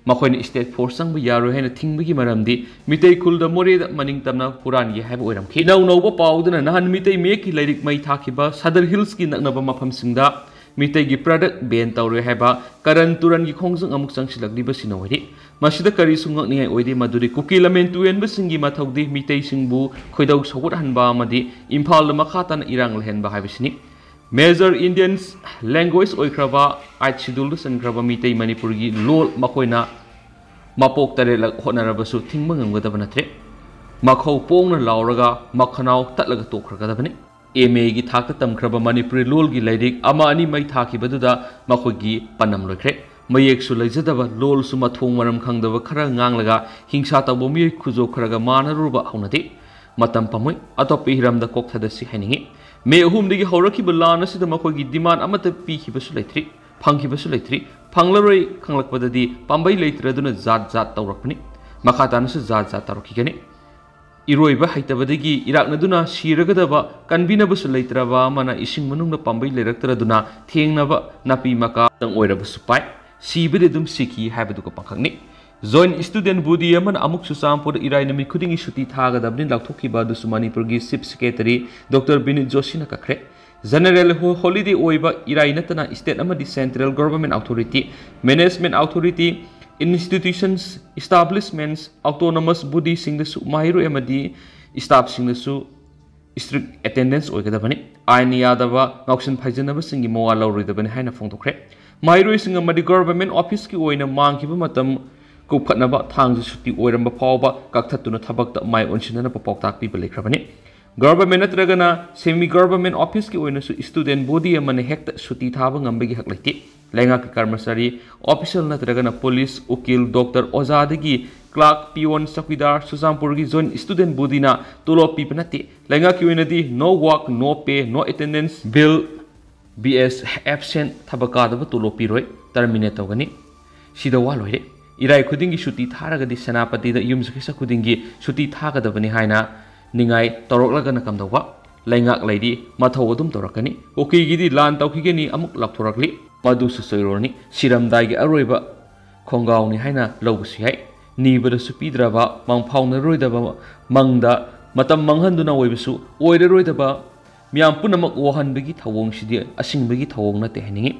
ꯃꯈꯣꯏꯅ state force ꯆꯪꯕ ꯌꯥꯔꯣꯏ ꯍꯥꯏꯅ ꯊꯤꯡꯕꯒꯤ ꯃꯔꯝꯗꯤ ꯃꯤꯇꯩ ꯈꯨꯜꯗ ꯃꯣꯔꯦꯗ ꯃꯅꯤꯡ ꯇꯝꯅ ꯍꯨꯔꯥꯟꯒꯦ ꯍꯥꯏꯕ ꯑꯣꯏꯔꯝꯈꯤ꯫ ꯏꯅꯧ ꯅꯧꯕ ꯄꯥꯎꯗꯨꯅ ꯅꯍꯥꯟ ꯃꯤꯇꯩ ꯃꯌꯦꯛꯀꯤ ꯂꯥꯏꯔꯤꯛ ꯃꯩ ꯊꯥꯈꯤꯕ ꯁꯗꯔ ꯍꯤꯜꯁꯀꯤ ꯅꯛꯅꯕ ꯃꯐꯝꯁꯤꯡꯗ ꯃꯤꯇꯩꯒꯤ product ban ꯇꯧꯔꯦ ꯍꯥꯏꯕ ꯀꯔꯟ ꯇꯨꯔꯟꯒꯤ ꯈꯣꯡꯖꯪ ꯑꯃꯨꯛ ꯆꯪꯁꯤꯜꯂꯛꯂꯤꯕꯁꯤꯅ ꯑꯣꯏꯔꯤ꯫ ꯃꯁꯤꯗ ꯀꯔꯤꯁꯨ ꯉꯛꯅꯤꯡꯉꯥꯏ ꯑꯣꯏꯗꯦ, ꯃꯗꯨꯗꯤ ꯀꯨꯀꯤ ꯂꯝꯃꯦꯟ ꯇꯨꯔꯦꯟꯕꯁꯤꯡꯒꯤ ꯃꯊꯧꯗꯤ ꯃꯤꯇꯩꯁꯤꯡꯕꯨ ꯈꯣꯏꯗꯧ ꯁꯧꯒꯠꯍꯟꯕ ꯑꯃꯗꯤ ꯏꯝꯐꯥꯜꯗ ꯃꯈꯥ ꯇꯥꯅ ꯏꯔꯥꯡ ꯂꯩꯍꯟꯕ ꯍꯥꯏꯕꯁꯤꯅꯤ꯫ Major Indian language ꯑꯣꯏꯈ꯭ꯔꯕ Eighth Schedule ꯆꯟꯈ꯭ꯔꯕ Meitei ꯃꯅꯤꯄꯨꯔꯒꯤ ꯂꯣꯜ ꯃꯈꯣꯏꯅ ꯃꯄꯣꯛ ꯇꯔꯦꯠꯂꯛ ꯍꯣꯠꯅꯔꯕꯁꯨ ꯊꯤꯡꯕ ꯉꯝꯒꯗꯕ ꯅꯠꯇ꯭ꯔꯦ꯫ ꯃꯈꯧ ꯄꯣꯡꯅ ꯂꯥꯎꯔꯒ ꯃꯈꯅꯥꯎ ꯇꯠꯂꯒ ꯇꯣꯛꯈ꯭ꯔꯒꯗꯕꯅꯤ꯫ M A ꯒꯤ ꯊꯥꯛꯇ ꯇꯝꯈ꯭ꯔꯕ ꯃꯅꯤꯄꯨꯔꯤ ꯂꯣꯜꯒꯤ ꯂꯥꯏꯔꯤꯛ ꯑꯃ ꯑꯅꯤ ꯃꯩ ꯊꯥꯈꯤꯕꯗꯨꯗ ꯃꯈꯣꯏꯒꯤ ꯄꯥꯟꯗꯝ ꯂꯣꯏꯈ꯭ꯔꯦ꯫ ꯃꯌꯦꯛꯁꯨ ꯂꯩꯖꯗꯕ, ꯂꯣꯜꯁꯨ ꯃꯊꯣꯡ ꯃꯔꯝ ꯈꯪꯗꯕ ꯈꯔ ꯉꯥꯡꯂꯒ ꯍꯤꯡꯁꯥ ꯇꯧꯕ ꯃꯤꯑꯣꯏ ꯈꯨꯖꯣꯞ ꯈꯔꯒ ꯃꯥꯟꯅꯔꯨꯕ ꯍꯧꯅꯗꯦ꯫ ꯃꯇꯝ ꯄꯥꯝꯃꯨꯏ꯫ ꯑꯇꯣꯞꯄ ꯍꯤꯔꯝꯗ ꯀꯣꯛ ꯊꯥꯗꯁꯤ ꯍꯥꯏꯅꯤꯡꯏ꯫ ꯃꯦ ꯑꯍꯨꯝꯗꯒꯤ ꯍꯧꯔꯛꯈꯤꯕ ꯂꯥꯟ ꯑꯁꯤꯗ ꯃꯈꯣꯏꯒꯤ demand ꯑꯃꯠꯇ ꯄꯤꯈꯤꯕꯁꯨ ꯂꯩꯇ꯭ꯔꯤ, ꯐꯪꯈꯤꯕꯁꯨ ꯂꯩꯇ꯭ꯔꯤ꯫ ꯐꯪꯂꯔꯣꯏ ꯈꯪꯂꯛꯄꯗꯗꯤ ꯄꯥꯝꯕꯩ ꯂꯩꯇ꯭ꯔꯗꯨꯅ ꯖꯥꯠ ꯖꯥꯠ ꯇꯧꯔꯛꯄꯅꯤ꯫ ꯃꯈꯥ ꯇꯥꯅꯁꯨ ꯖꯥꯠ ꯖꯥꯠ ꯇꯧꯔꯛꯈꯤꯒꯅꯤ꯫ ꯏꯔꯣꯏꯕ ꯍꯩꯇꯕꯗꯒꯤ ꯏꯔꯥꯛꯅꯗꯨꯅ ꯁꯤꯔꯒꯗꯕ, ꯀꯟꯕꯤꯅꯕꯁꯨ ꯂꯩꯇ꯭ꯔꯕ ꯑꯃꯅ ꯏꯁꯤꯡ ꯃꯅꯨꯡꯗ ꯄꯥꯝꯕꯩ ꯂꯩꯔꯛꯇ꯭ꯔꯗꯨꯅ ꯊꯦꯡꯅꯕ ꯅꯥꯄꯤ ꯃꯀꯥꯗꯪ ꯑꯣꯏꯔꯕꯁꯨ ꯄꯥꯏ꯫ ꯁꯤꯕꯗꯤ ꯑꯗꯨꯝ ꯁꯤꯈꯤ ꯍꯥꯏꯕꯗꯨꯒ ꯄꯥꯡꯈꯛꯅꯤ꯫ Joint Student Body ꯑꯃꯅ ꯑꯃꯨꯛ ꯆꯨꯔꯆꯥꯟꯄꯨꯔꯗ ꯏꯔꯥꯏ ꯅꯨꯃꯤꯠ ꯈꯨꯗꯤꯡꯒꯤ ꯁꯨꯇꯤ ꯊꯥꯒꯗꯕꯅꯤ ꯂꯥꯎꯊꯣꯛꯈꯤꯕ ꯑꯗꯨꯁꯨ ꯃꯅꯤꯄꯨꯔꯒꯤ Chief Secretary Doctor ꯕꯤꯅꯤꯠ ꯖꯣꯁꯤꯅ ꯀꯛꯈ꯭ꯔꯦ꯫ General ho-, holiday ꯑꯣꯏꯕ ꯏꯔꯥꯏ ꯅꯠꯇꯅ state ꯑꯃꯗꯤ central government authority, management authority, institutions, establishments, autonomous bodyꯁꯤꯡꯗꯁꯨ ꯃꯍꯩꯔꯣꯏ ꯑꯃꯗꯤ staffꯁꯤꯡꯗꯁꯨ strict attendance ꯑꯣꯏꯒꯗꯕꯅꯤ꯫ ꯑꯥꯏꯟꯅ ꯌꯥꯗꯕ ꯉꯥꯎꯁꯤꯟ ꯐꯩꯖꯤꯟꯅꯕꯁꯤꯡꯒꯤ ꯃꯋꯥ ꯂꯧꯔꯣꯏꯗꯕꯅꯤ ꯍꯥꯏꯅ ꯐꯣꯡꯗꯣꯛꯈ꯭ꯔꯦ꯫ ꯃꯍꯩꯔꯣꯏꯁꯤꯡ ꯑꯃꯗꯤ government officeꯀꯤ ꯑꯣꯏꯅ ꯃꯥꯡꯈꯤꯕ ꯃꯇꯝ ꯀꯨꯞꯈꯠꯅꯕ ꯊꯥꯡꯖ ꯁꯨꯇꯤ ꯑꯣꯏꯔꯝꯕ ꯐꯥꯎꯕ ꯀꯛꯊꯠꯇꯨꯅ ꯊꯕꯛꯇ ꯃꯥꯏ ꯑꯣꯟꯁꯤꯟꯅꯅꯕ ꯄꯥꯎꯇꯥꯛ ꯄꯤꯕ ꯂꯩꯈ꯭ꯔꯕꯅꯤ꯫ Government ꯅꯠꯇ꯭ꯔꯒꯅ semi government officeꯀꯤ ꯑꯣꯏꯅꯁꯨ student body ꯑꯃꯅ ꯍꯦꯛꯇ ꯁꯨꯇꯤ ꯊꯥꯕ ꯉꯝꯕꯒꯤ ꯍꯛ ꯂꯩꯇꯦ꯫ ꯂꯩꯉꯥꯛꯀꯤ ꯀꯔꯃꯆꯥꯔꯤ, official ꯅꯠꯇ꯭ꯔꯒꯅ police, ꯎꯀꯤꯜ, doctor, ꯑꯣꯖꯥꯗꯒꯤ clerk, peon, ꯆꯧꯀꯤꯗꯥꯔ, ꯆꯨꯔꯆꯥꯟꯄꯨꯔꯒꯤ Joint Student Bodyꯅ ꯇꯣꯂꯣꯞ ꯄꯤꯕ ꯅꯠꯇꯦ꯫ ꯂꯩꯉꯥꯛꯀꯤ ꯑꯣꯏꯅꯗꯤ no work, no pay, no attendance, bill, B S absent, ꯊꯕꯛ ꯀꯥꯗꯕ ꯇꯣꯂꯣꯞ ꯄꯤꯔꯣꯏ, terminate ꯇꯧꯒꯅꯤ꯫ ꯁꯤꯗ ꯋꯥ ꯂꯣꯏꯔꯦ꯫ ꯏꯔꯥꯏ ꯈꯨꯗꯤꯡꯒꯤ ꯁꯨꯇꯤ ꯊꯥꯔꯒꯗꯤ ꯁꯦꯅꯥꯄꯇꯤꯗ ꯌꯨꯝꯁꯀꯩꯁ ꯈꯨꯗꯤꯡꯒꯤ ꯁꯨꯇꯤ ꯊꯥꯒꯗꯕꯅꯤ ꯍꯥꯏꯅ ꯅꯤꯡꯉꯥꯏ ꯇꯧꯔꯛꯂꯒꯅ ꯀꯝꯗꯧꯕ? ꯂꯩꯉꯥꯛ ꯂꯩꯔꯤ, ꯃꯊꯧ ꯑꯗꯨꯝ ꯇꯧꯔꯛꯀꯅꯤ꯫ ꯀꯨꯀꯤꯒꯤꯗꯤ ꯂꯥꯟ ꯇꯧꯈꯤꯒꯅꯤ ꯑꯃꯨꯛ ꯂꯥꯎꯊꯣꯔꯛꯂꯤ꯫ ꯃꯗꯨꯁꯨ ꯆꯣꯏꯔꯣꯜꯅꯤ꯫ ꯁꯤꯔꯝꯗꯥꯏꯒꯤ ꯑꯔꯣꯏꯕ ꯈꯣꯡꯒꯥꯎꯅꯤ ꯍꯥꯏꯅ ꯂꯧꯕꯁꯨ ꯌꯥꯏ꯫ ꯅꯤꯕꯗꯁꯨ ꯄꯤꯗ꯭ꯔꯕ, ꯃꯪꯐꯥꯎꯅꯔꯣꯏꯗꯕ ꯃꯪꯗ ꯃꯇꯝ ꯃꯥꯡꯍꯟꯗꯨꯅ ꯑꯣꯏꯕꯁꯨ ꯑꯣꯏꯔꯔꯣꯏꯗꯕ, ꯃꯤꯌꯥꯝ ꯄꯨꯝꯅꯃꯛ ꯋꯥꯍꯟꯕꯒꯤ ꯊꯧꯑꯣꯡꯁꯤꯗꯤ ꯑꯁꯤꯡꯕꯒꯤ ꯊꯧꯑꯣꯡ ꯅꯠꯇꯦ ꯍꯥꯏꯅꯤꯡꯏ꯫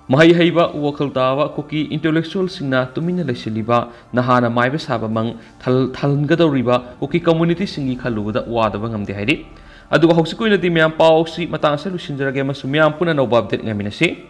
ꯃꯍꯩ ꯍꯩꯕ, ꯋꯥꯈꯜ ꯇꯥꯕ ꯀꯨꯀꯤ intellectualꯁꯤꯡꯅ ꯇꯨꯃꯤꯟꯅ ꯂꯩꯁꯤꯜꯂꯤꯕ ꯅꯍꯥꯅ ꯃꯥꯏꯕ ꯁꯥꯕ ꯃꯪ ꯊꯜ-, ꯊꯜꯍꯟꯒꯗꯧꯔꯤꯕ ꯀꯨꯀꯤ communityꯁꯤꯡꯒꯤ ꯈꯜꯂꯨꯕꯗ ꯋꯥꯗꯕ ꯉꯝꯗꯦ ꯍꯥꯏꯔꯤ꯫ ꯑꯗꯨꯒ ꯍꯧꯖꯤꯛꯀꯤ ꯑꯣꯏꯅꯗꯤ ꯃꯌꯥꯝ ꯄꯥꯎꯁꯤ ꯃꯇꯥꯡ ꯑꯁꯤꯗ ꯂꯣꯏꯁꯤꯟꯖꯔꯒꯦ ꯑꯃꯁꯨꯡ ꯃꯌꯥꯝ ꯄꯨꯟꯅ ꯑꯅꯧꯕ update ꯉꯥꯏꯃꯤꯟꯅꯁꯤ꯫